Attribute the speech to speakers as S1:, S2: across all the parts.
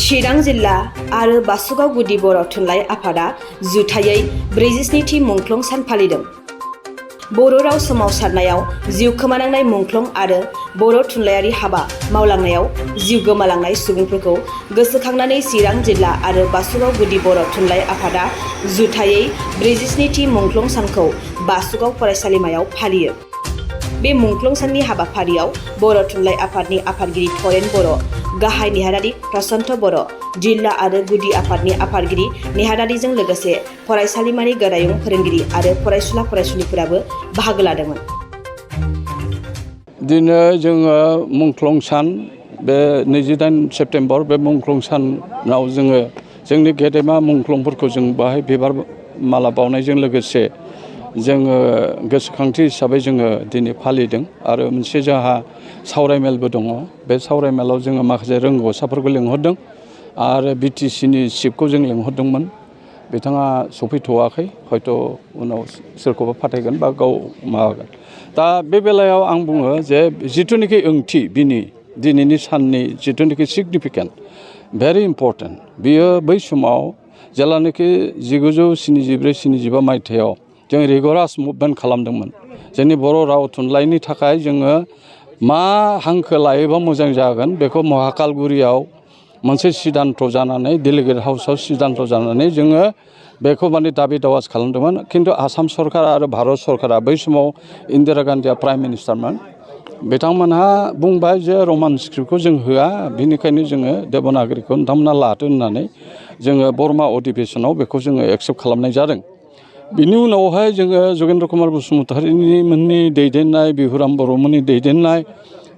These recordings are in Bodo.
S1: चिरां जिल्ला आरो बासुगाव गुदि बर' थुनलाइ आफादा जुथायै 47थि मुंख्लं सान फालिदों। बर' राव सोमावसारनायाव जिउ खोमानांनाय मुंख्लं आरो बर' थुनलाइयारि हाबा मावलांनायाव जिउ गोमालांनाय सुबुंफोरखौ गोसोखांनानै चिरां जिल्ला आरो बासुगाव गुदि बर' थुनलाइ आफादा जुथायै 47थि मुंख्लं सानखौ बासुगाव फरायसालिमायाव फालियो। बे मुंख्लं साननि हाबाफारियाव बर' थुनलाइ आफादनि आफादगिरि थरेन बर', गाहाय नेहादारि प्रशान्त बर', जिल्ला आरो गुदि आफादनि आफादगिरि नेहादारिजों लोगोसे फरायसालिमानि गोरायुं फोरोंगिरि आरो फरायसुला फरायसुलिफोराबो बाहागो लादोंमोन।
S2: दिनै जोङो मुंख्लं सान बे 28 सेप्तेम्बर बे मुंख्लं सानाव जोङो जोंनि गेदेमा मुंख्लंफोरखौ जों बाहाय बिबार माला बावनायजों लोगोसे जोङो गोसोखांथि हिसाबै जोङो दिनै फालिदों आरो मोनसे जोंहा सावरायमेलबो दङ। बे सावरायमेलाव जोङो माखासे रोंगौसाफोरखौ लिंहरदों आरो बिटिसिनि चिफखौ जों लिंहरदोंमोन। बिथाङा सफैथ'वाखै, हयथ' उनाव सोरखौबा फाथायगोन बा गाव माबागोन। दा बे बेलायाव आं बुङो जे जिथुनिखि ओंथि दिनैनि साननि जिथुनिखि सिगनिफिकेन्ट भेरि इम्परटेन्ट, बियो बै समाव जेब्लानोखि 1977-75 मायथाइयाव जों रिगरास मुभमेन्ट खालामदोंमोन। जोंनि बर' राव थुनलाइनि थाखाय जोङो मा हांखो लायोबा मोजां जागोन बेखौ महाकालगुरियाव मोनसे सिदान्त जानानै डेलिगेट हाउसआव सिदान्त जानानै जोङो बेखौ माने दाबि दावाज खालामदोंमोन। खिन्थु आसाम सरकार आरो भारत सरकारा बै समाव इन्दिरा गान्धीया प्राइम मिनिस्टारमोन। बिथांमोनहा बुंबाय जे रमान स्क्रिप्टखौ जों होआ, बिनिखायनो जोङो देबनागरिखौ नोंथांमोना लादो होननानै जोङो बर्मा अधिबेशनाव बेखौ जोङो एक्सेप्ट खालामनाय जादों। बिनि उनावहाय जोङो जगेन्द्र कुमार बसुमतारी मोननि दैदेननाय, बिहुराम बर'मोननि दैदेननाय,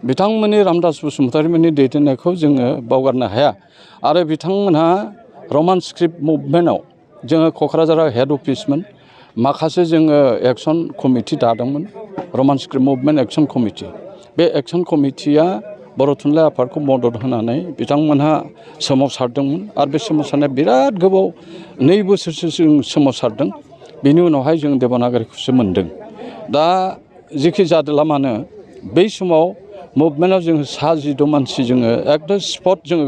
S2: बिथांमोननि रामदास बसुमतारीमोननि दैदेननायखौ जोङो बावगारनो हाया। आरो बिथांमोनहा रमान स्क्रिप्ट मुभमेन्टआव जोङो क'क्राझाराव हेड अफिसमोन, माखासे जोङो एक्सन कमिटि दादोंमोन, रमान स्क्रिप्ट मुभमेन्ट एक्सन कमिटि। बे एक्सन कमिटिया बर' थुनलाइ आफादखौ मदद होनानै बिथांमोनहा सोमावसारदोंमोन आरो बे सोमावसारनाया बिराद गोबाव 2 बोसोरसो जों सोमावसारदों। बिनि उनावहाय जों देबनागरिखौसो मोन्दों। दा जेखि जादोला मानो बै समाव मुभमेन्टआव जोङो 16 मानसि जोङो एकदम स्पट जोङो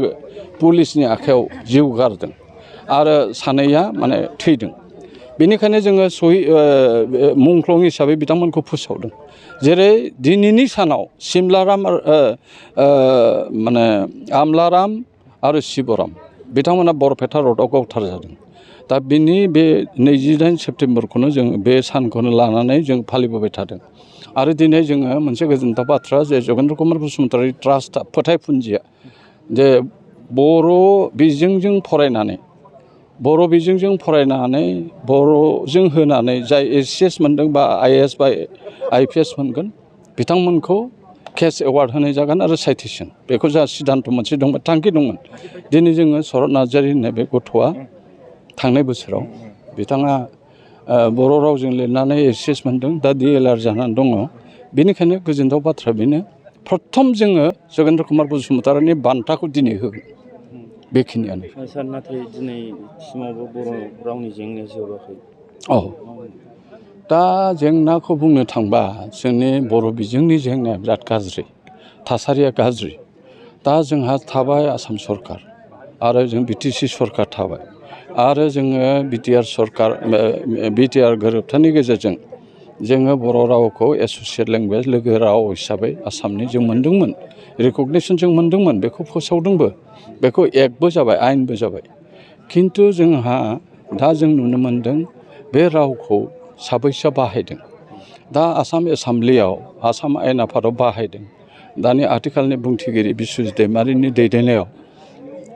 S2: पुलिसनि आखायाव जिउ गारदों आरो 2 माने थैदों। बेनिखायनो जोङो मुंख्लं हिसाबै बिथांमोनखौ फोसावदों। जेरै दिनैनि सानाव माने आमलाराम आरो शिबराम बिथांमोना बरपेटा रडआव गावथार जादों। दा बिनि बे 28 सेप्तेम्बरखौनो जों बे सानखौनो लानानै जों फालिबोबाय थादों। आरो दिनै जोङो मोनसे गोजोनथाव बाथ्रा जे जगेन्द्र कुमार बसुमतारी ट्रास्टआ फोथायफुन्जिया जे बर' बिजोंजों फरायनानै बर'जों होनानै जाय ACS मोनदों बा IAS बा IPS मोनगोन बिथांमोनखौ केस एवार्ड होनाय जागोन आरो साइटेसन, बेखौ जोंहा सिद्धान्त मोनसे दंमोन, थांखि दंमोन। दिनै जोङो शरत नार्जारि होननाय बे गथ'आ थांनाय बोसोराव बिथाङा बर' रावजों लिरनानै ACS मोनदों, दा DLR जानानै दङ। बेनिखायनो गोजोनथाव बाथ्रा बेनो, प्रथम जोङो जगेन्द्र कुमार बसुमतारीनि बान्थाखौ दिनै होगोन। बेखिनियानो।
S3: सार, नाथाय दिनैसिमावबो बर' रावनि जेंनाया जोबाखै।
S2: औ, दा जेंनाखौ बुंनो थांबा जोंनि बर' बिजोंनि जेंनाया बिराद गाज्रि, थासारिया गाज्रि। दा जोंहा थाबाय आसाम सरकार आरो जों BTC सरकार थाबाय आरो जोङो BTR गोरोबथानि गेजेरजों जोङो बर' रावखौ एस'सियेट लेंगुवेज लोगो राव हिसाबै आसामनि जों मोनदोंमोन, रिकगनिसन जों मोनदोंमोन, बेखौ फोसावदोंबो, बेखौ एक्टबो जाबाय, आयेनबो जाबाय। खिन्थु जोंहा दा जों नुनो मोनदों बे रावखौ साबैसे बाहायदों। दा आसाम एसेम्ब्लियाव, आसाम आयेन आफादाव बाहायदों। दानि आथिखालनि बुंथिगिरि बिस्वजित दैमारिनि दैदेननायाव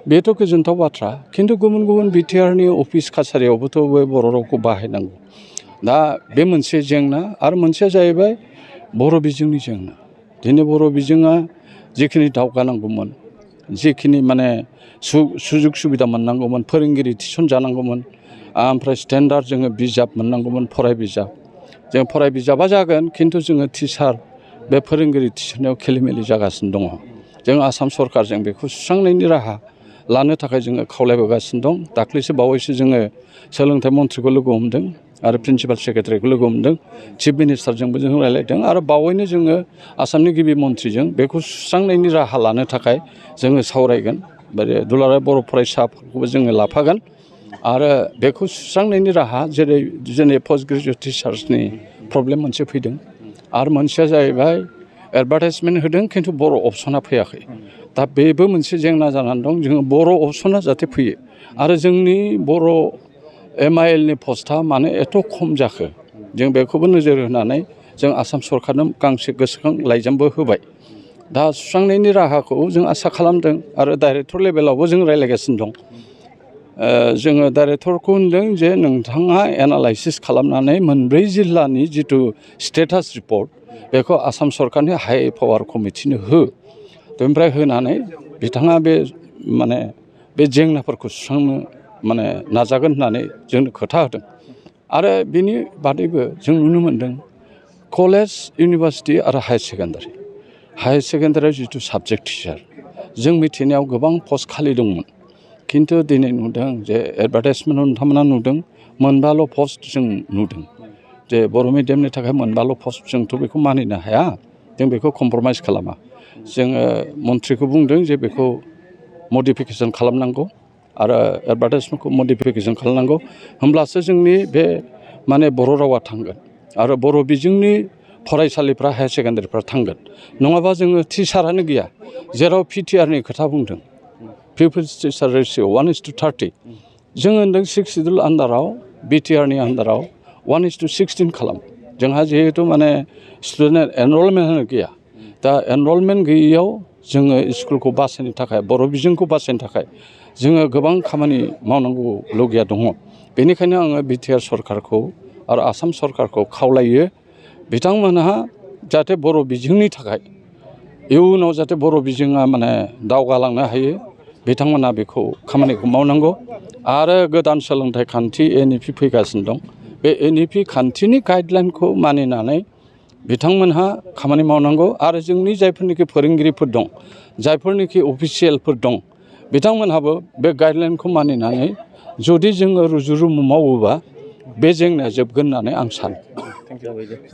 S2: बेथ' गोजोनथाव बाथ्रा। खिन्थु गुबुन गुबुन बिटिआरनि अफिस कासारियावबोथ' बे बर' रावखौ बाहायनांगौ। दा बे मोनसे जेंना। आरो मोनसेया जाहैबाय बर' बिजोंनि जेंना। दिनै बर' बिजोङा जिखिनि दावगानांगौमोन, जिखिनि माने सुजुग सुबिदा मोननांगौमोन, फोरोंगिरि थिसनजानांगौमोन, ओमफ्राय स्टेन्डार्ड जोङो बिजाब मोननांगौमोन, फराय बिजाब। जों फराय बिजाबा जागोन, खिन्थु जोङो टिचार बे फोरोंगिरि थिसननायाव खेलिमेलि जागासिनो दङ। जों आसाम सरकारजों बेखौ सुस्रांनायनि राहा लानो थाखाय जोङो खावलायबोगासिनो दं। दाख्लैसो बावैसो जोङो सोलोंथाइ मन्थ्रिखौ लोगो हमदों आरो प्रिन्सिपाल सेक्रेटारिखौ लोगो हमदों, चिफ मिनिस्टारजोंबो जों रायज्लायदों आरो बावैनो जोङो आसामनि गिबि मन्थ्रिजों बेखौ सुस्रांनायनि राहा लानो थाखाय जोङो सावरायगोन। बे दुलाराय बर' फरायसाफोरखौबो जोङो लाफागोन आरो बेखौ सुस्रांनायनि राहा जेरै पस्ट ग्रेजुवेट टिचार्सनि प्रब्लेम मोनसे फैदों आरो मोनसेया जाहैबाय एडभार्टाइजमेन्ट होदों खिन्थु बर' अपसना फैयाखै। दा बेबो मोनसे जेंना जानानै दं। जोङो बर' अपसना जाहाथे फैयो आरो जोंनि बर' MIL नि पस्टआ मानो एथ' खम जाखो जों बेखौबो नोजोर होनानै जों आसाम सरकारनो गांसे गोसोखां लाइजामबो होबाय। दा सुस्रांनायनि राहाखौ जों आसा खालामदों आरो डाइरेक्टर लेभेलावबो जों रायज्लायगासिनो दं। जोङो डाइरेक्टरखौ होनदों जे नोंथाङा एनालाइसिस खालामनानै मोनब्रै जिल्लानि जिथु स्टेटास रिपर्ट बेखौ आसाम सरकारनि हाइ पावार कमिटिनो हो। बेनिफ्राय होनानै बिथाङा बे जेंनाफोरखौ सुस्रांनो नाजागोन होननानै जोंनो खोथा होदों। आरो बिनि बादैबो जों नुनो मोन्दों कलेज, इउनिभारसिटि आरो हायार सेकेन्डारियाव जिथु साबजेक्ट टिचार जों मिथिनायाव गोबां पस्ट खालि दंमोन। खिन्थु दिनै नुदों जे एडभार्टाइजमेन्टआव नोंथांमोना नुदों मोनबाल' पस्ट जों नुदों जे बर' मिडियामनि थाखाय मोनबाल' पस्ट। जोंथ' बेखौ मानिनो हाया, जों बेखौ कमप्रमाइस खालामा। जोङो मन्थ्रिखौ बुंदों जे बेखौ मडिफिकेसन खालामनांगौ आरो एडभार्टाइजमेन्टखौ मडिफिकेसन खालामनांगौ, होमब्लासो जोंनि बे बर' रावा थांगोन आरो बर' बिजोंनि फरायसालिफ्रा हायार सेकेन्डारिफ्रा थांगोन। नङाबा जोङो टिचारानो गैया। जेराव PTR नि खोथा बुंदों, पिपल्स टिचार रेसिय' 1:30, जोङो होनदों 6 सिडुल आन्दाराव BTR नि आन्दाराव 1:16 खालाम। जोंहा जिहेतु स्टुडेन्ट एनरलमेन्टआनो गैया। दा एनरलमेन्ट गैयैयाव जोङो स्कुलखौ बासायनो थाखाय, बर' बिजोंखौ बासायनो थाखाय जोङो गोबां खामानि मावनांगौ लगिया दङ। बेनिखायनो आङो BTR सरकारखौ आरो आसाम सरकारखौ खावलायो बिथांमोनहा जाहाथे बर' बिजोंनि थाखाय इयुनाव जाहाथे बर' बिजोङा दावगालांनो हायो, बिथांमोना बेखौ खामानिखौ मावनांगौ। आरो गोदान सोलोंथाइ खान्थि NEP फैगासिनो दं। बे NEP खान्थिनि गाइडलाइनखौ मानिनानै बिथांमोनहा खामानि मावनांगौ आरो जोंनि जायफोरनिखि फोरोंगिरिफोर दं, जायफोरनिखि अफिसियेलफोर दं, बिथांमोनहाबो बे गाइडलाइनखौ मानिनानै जुदि जोङो रुजु रुमु मावोबा बे जेंनाया जोबगोन होननानै आं सानो।